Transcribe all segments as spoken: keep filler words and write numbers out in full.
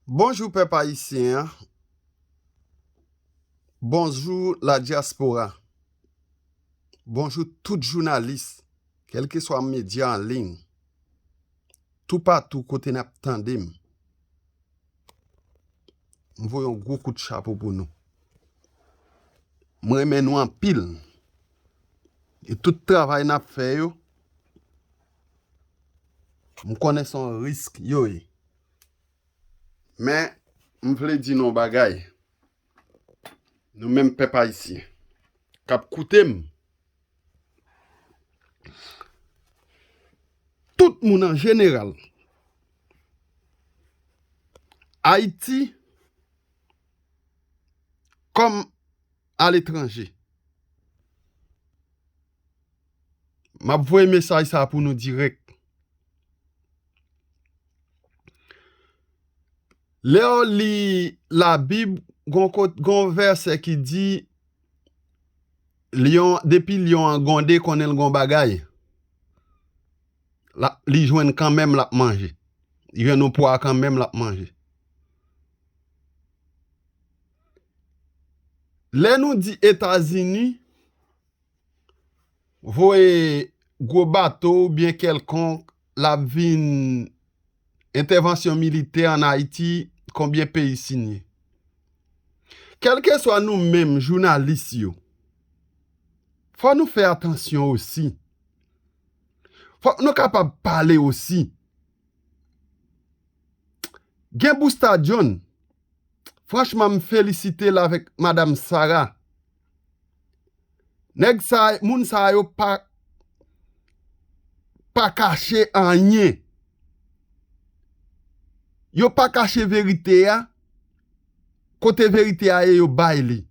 Bonjou pèp ayisyen an. Bonjou la dyaspora. Bonjou tout jounalis, kèlkeswa medya an liy, toupatou kote n ap tande m. M voye yon gwo kout chapo pou nou. M renmen nou anpil. E tout travay n ap fè yo, m konnen se yon risk yo ye. Men, m vle di nou yon bagay. Nou menm pèp ayisyen k ap koute m, tout moun an jeneral, Ayiti kòm aletranje. M ap voye mesaj sa a pou nou dirèk. Lè w li Labib, gon kot, gon vèsè ki di, lyon, depi lyon an gwonde, konnen l gon bagay. La, li jwenn kanmenm, l ap manje. Li jwenn yon pwa kanmenm, l ap manje. Lè nou di Etazini voye gwo bato oubyen kèlkonk, l ap vin entèvansyon militè ann Ayiti, konbyen peyi sinye? Kèlkeswa nou menm jounalis yo, fò nou fè atansyon osi. Fòk nou kapab pale osi. Gen Busta John, franchman, m felisite l avèk Madam Sara. Nèg sa, moun sa yo pa, pa kache anyen. Yo pa kache verite a. Kote verite a ye, yo bay li.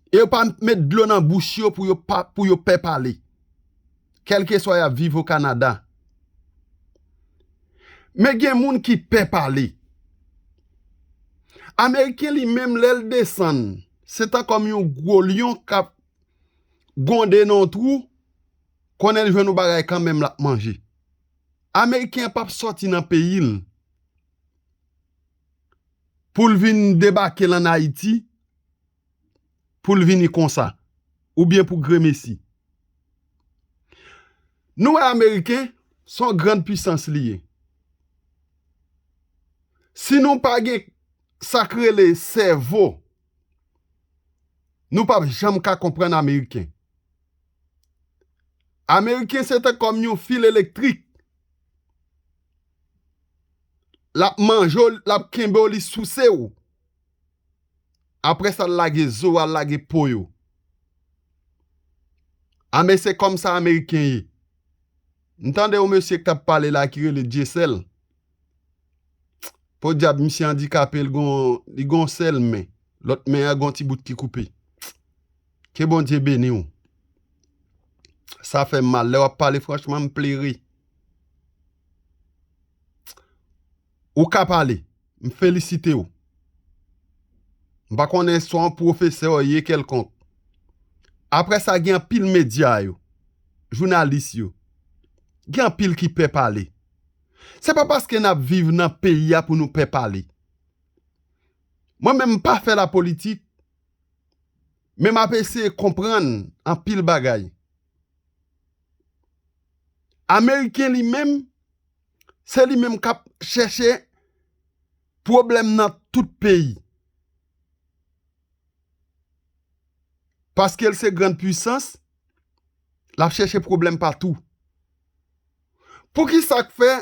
E yo pa met dlo nan bouch yo pou yo pa, pou yo pè pale. Kèlkeswa y ap viv o Kanada. Men gen moun ki pè pale. Ameriken li menm, lè l desann, se tan kòm yon gwo lyon k ap gwonde nan yon twou, konnen l jwenn yon bagay kanmenm l ap manje. Ameriken an p ap sòti nan peyi l pou l vin debake l ann Ayiti, pou l vini konsa, oubyen pou gremesi. Nou wè Ameriken, se yon grann pisans li ye. Si nou pa gen sa k rele sèvo, nou p ap janm ka konprann Ameriken. Ameriken se te kòm yon fil elektrik. L ap manje w, l ap kenbe w, li souse w. Apre sa, l lage zo a, l lage po yo. A, men se kòm sa Ameriken ye. M tande yon mesye k t ap pale la ki rele Dyesèl. Podyab, misye andikape, l gon, li gon sèl men. Lòt men an gon ti bout ki koupe. Ke Bondye beni w. Sa fè m mal. Lè w ap pale, franchman, m plere. Ou ka pale. M felisite w. M pa konnen si w yon pwofesè w ye kèlkonk. Apre sa, gen anpil medya yo, jounalis yo. Gen anpil ki pè pale. Se pa paske n ap viv nan peyi a pou nou pè pale. Mwen menm, m pa fè lapolitik, men m ap eseye konprann anpil bagay. Ameriken li menm, se li menm k ap chèche pwoblèm nan tout peyi. Paske l se grann pisans, l ap chèche pwoblèm patou. Poukisa k fè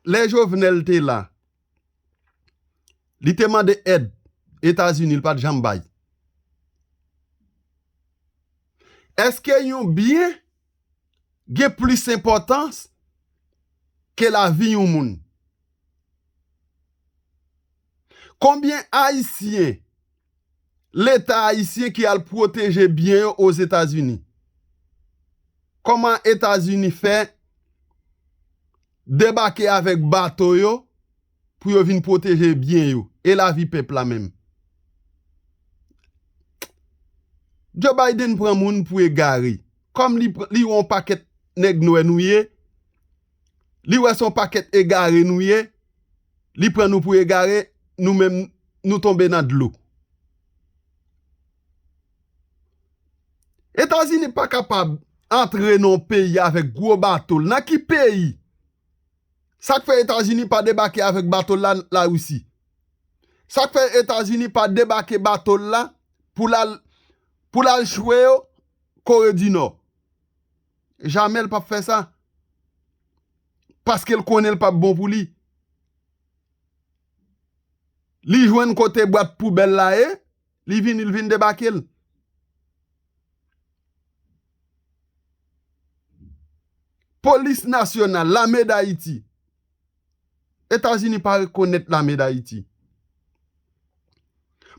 lè Jovenel te la, li te mande èd Etazini, l pa t janm bay? Èske yon byen gen plis enpòtans ke lavi yon moun? Konbyen Ayisyen, Leta ayisyen ki al pwoteje byen yo Ozetazini? Kòman Etazini fè debake avèk bato yo pou yo vin pwoteje byen yo e lavi pèp la menm? Joe Biden pran moun pou egare. Kòm li pran, li wè yon pakèt nèg nwè nou ye, li wè se yon pakèt egare nou ye, li pran nou pou egare, nou menm, nou tonbe nan dlo. Etazini pa kapab antre nan yon peyi avèk gwo bato l. Nan ki peyi? Sa k fè Etazini pa debake avèk bato l la, Larisi? Sa k fè Etazini pa debake bato l la pou l al, pou l al chwe yo Kore di Nò? Jamè l p ap fè sa. Paske l konnen l p ap bon pou li. Li jwenn kote bwat poubèl la ye, li vini, li vin debake l. Polis Nasyonal, Lame Dayiti. Etazini pa rekonèt Lame Dayiti.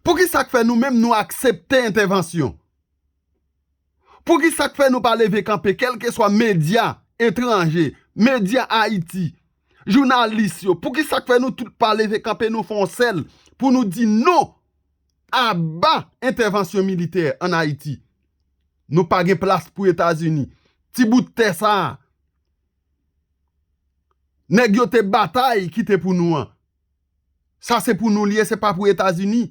Poukisa k fè nou menm nou aksepte entèvansyon? Poukisa k fè nou pa leve kanpe, kèlkeswa medya etranje, medya Ayiti, jounalis yo? Poukisa k fè nou tout pa leve kanpe, nou fè yon sèl pou nou di non, aba entèvansyon militè ann Ayiti? Nou pa gen plas pou Etazini. Ti bout tè sa a, nèg yo te batay kite pou nou an, sa se pou nou li ye, se pa pou Etazini.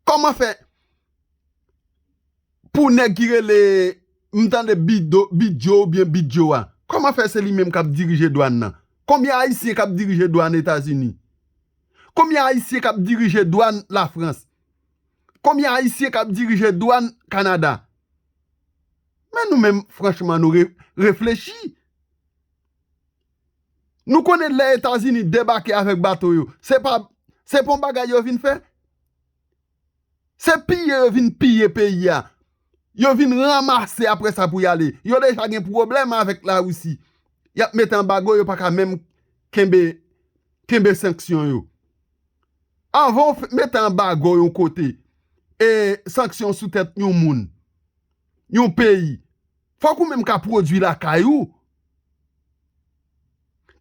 Kòman fè pou nèg ki rele, m tande Bido, Bidjo oubyen Bidjo a, kòman fè se li menm k ap dirije dwàn nan? Konbyen Ayisyen k ap dirije dwàn Etazini? Konbyen Ayisyen k ap dirije dwàn Lafrans? Konbyen Ayisyen k ap dirije dwàn Kanada? Men nou menm, franchman, nou re-, reflechi. Nou konnen lè Etazini debake avèk bato yo, se pa, se pa yon bagay yo vin fè. Se piye yo vin piye peyi a. Yo vin ranmase apre sa pou y ale. Yo deja gen pwoblèm avèk Larisi. Y ap mete anbago, yo pa ka menm kenbe, kenbe sanksyon yo. Anvan w f-, mete anbago yon kote, e sanksyon sou tèt yon moun, yon peyi, fòk ou menm ka pwodui lakay ou.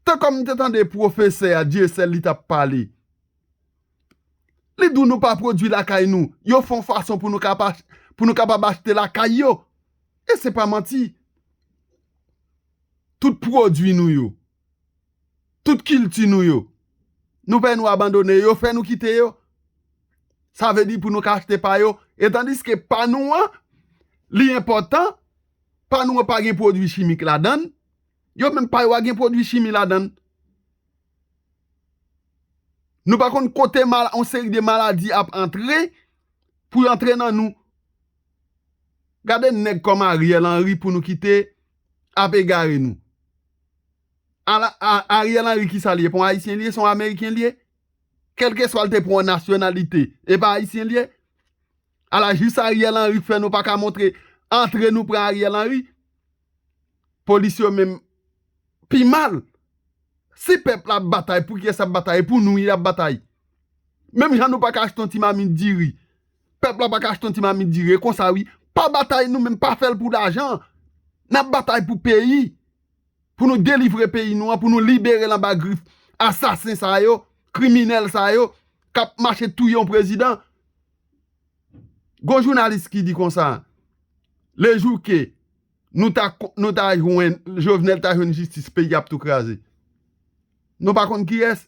Tankou m te tande pwofesè a, Dyesèl, li t ap pale. Li di w nou pa pwodui lakay nou. Yo fè yon fason pou nou kapa-, pou nou kapab achte lakay yo. E se pa manti. Tout pwodui nou yo, tout kilti nou yo, nou pè nou abandone yo, fè nou kite yo. Sa vle di pou nou ka achte pa yo. E tandiske pa nou an, li enpòtan, pa nou an pa gen pwodui chimik ladan l. Yo menm pa yo a gen pwodui chimi ladan l. Nou pa konn kote mal-, yon seri de maladi ap antre pou y antre nan nou. Gade nèg kòm Ariel Henry pou nou kite ap egare nou. Ala-, a-, Ariel Henry ki sa l ye? Pa yon Ayisyen l ye, se yon Ameriken l ye? Kèlkeswa l te pran yon nasyonalite, e pa Ayisyen l ye? Ala jis Ariel Henry k fè nou pa ka montre antre nou pran Ariel Henry. Polis yo menm pi mal. Si pèp la ap batay, pou kiyès ap batay? E pou nou y ap batay. Menm jan nou pa ka achte yon ti mamit diri, pèp la pa ka achte yon ti mamit diri. E konsa wi, pa batay nou menm, pa fè l pou lajan. N ap batay pou peyi, pou nou delivre peyi nou an, pou nou libere l anba grif asasen sa yo, kriminèl sa yo, k ap mache touye yon prezidan. Gon jounalis ki di konsa, le jou ke nou ta, nou ta jwenn, Jovenel ta jwenn jistis, peyi ap tou kraze. Nou pa konn kiyès.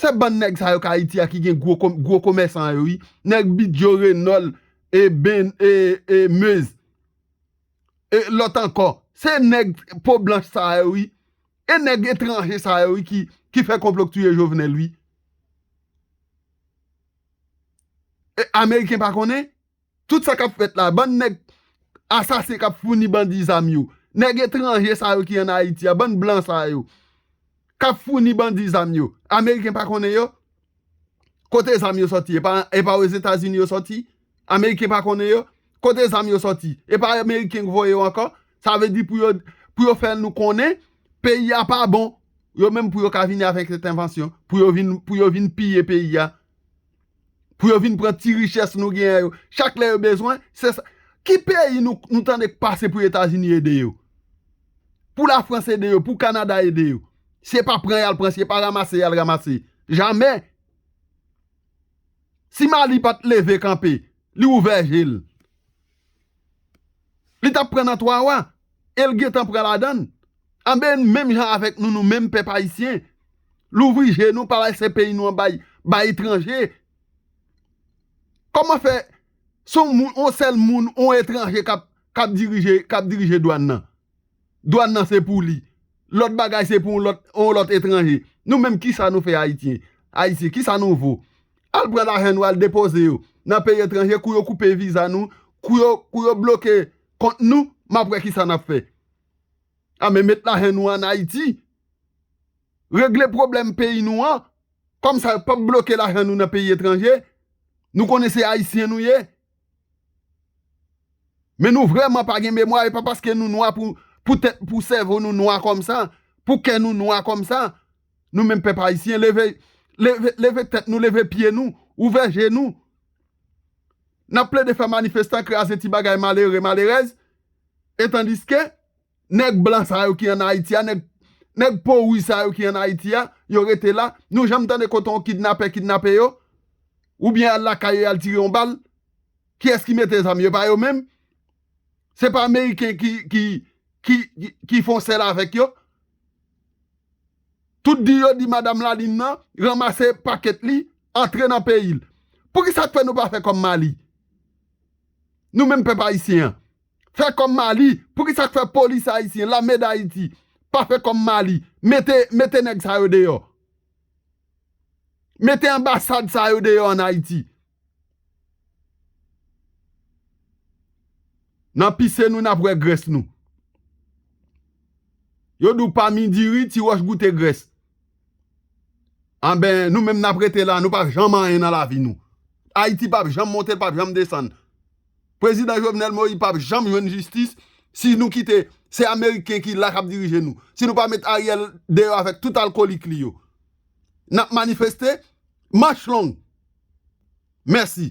Se bann nèg sa yo k Ayiti a ki gen gwo kom-, gwo komèsan yo, wi. Nèg Bidjo, Renòl, e Ben, e, e Mez. E lòt ankò. Se nèg po blanch sa yo, wi. E nèg etranje sa yo, wi, ki, ki fè konplo k touye Jovenel, wi. E Ameriken pa konnen? Tout sa k ap fèt la, bann nèg asasen k ap founi bandi zam yo, nèg etranje sa yo ki ann Ayiti a, bann blan sa yo, k ap founi bandi zam yo, Ameriken pa konnen yo? Kote zam yo sòti? E pa, e pa Ozetazini yo sòti? Ameriken pa konnen yo? Kote zam yo sòti? E pa Ameriken k voye yo ankò? Sa vle di pou yo, pou yo fè nou konnen peyi a pa bon, yo menm pou yo ka vini avèk entèvansyon, pou yo vin, pou yo vin piye peyi a. Pou yo vin pran ti richès nou genyen yo. Chak lè yo bezwen, se sa. Ki peyi nou, nou tande k pase pou Etazini ede yo? Pou Lafrans ede yo, pou Kanada ede yo? Si e pa pran y al pran, si e pa ranmase y al ranmase. Jamè. Si Mali pa t leve kanpe, li ouvè je l, li t ap pran nan twa wa, e l gentan pran ladan l. Anben, menm jan avèk nou, nou menm pèp ayisyen, Louvri je nou, pa lese peyi nou an bay, bay etranje. Kòman fè se yon moun, yon sèl moun, yon etranje k ap, k ap dirije, k ap dirije dwàn nan? Dwàn nan se pou li. Lòt bagay se pou yon lòt, yon lòt etranje. Nou menm, kisa nou fè Ayityen? Ayisyen, kisa nou vo? Al pran lajan nou, al depoze yo nan peyi etranje, kou yo koupe viza nou, kou yo, kou yo bloke kont nou, m ap wè kisa n ap fè. A, men met lajan nou ann Ayiti. Regle pwoblèm peyi nou an. Kòmsa yo p ap bloke lajan nou nan peyi etranje. Nou konnen se Ayisyen nou ye. Men nou vrèman pa gen memwa, e pa paske nou nwa pou, pou tèt, pou sèvo nou nwa kòmsa, pou kè nou nwa kòmsa. Nou menm pèp ayisyen, leve, leve, leve tèt nou, leve pye nou, ouvè je nou. N ap plede fè manifestan kraze ti bagay malere, malerèz, e tandiske nèg blan sa yo ki ann Ayiti a, nèg, nèg po wouj sa yo ki ann Ayiti a, yo rete la. Nou janm tande kote yon kidnapè kidnape yo? Oubyen al lakay yo, y al tire yon bal? Kiyès ki mete zam yo? Pa yo menm? Se pa Ameriken ki, ki, ki, ki, ki fè yon sèl avèk yo? Tout di yo di Madanm Lalin nan ranmase pakèt li, antre nan peyi l. Poukisa k fè nou pa fè kòm Mali? Nou menm pèp ayisyen an. Fè kòm Mali. Poukisa k fè polis ayisyen, lame d Ayiti, pa fè kòm Mali? Mete, mete nèg sa yo deyò. Mete anbasad sa yo deyò ann Ayiti. N ap pise nou, n ap wè grès nou. Yo di w pa mi diri, ti wòch goute grès. Anben, nou menm n ap rete la, nou p ap janm anyen nan lavi nou. Ayiti p ap janm monte, l p ap janm desann. Prezidan Jovenel Moïse p ap janm jwenn jistis si nou kite se Ameriken ki la k ap dirije nou. Si nou pa met Ariel deyò avèk tout alkolik li yo. N ap manifeste manch long. Mèsi.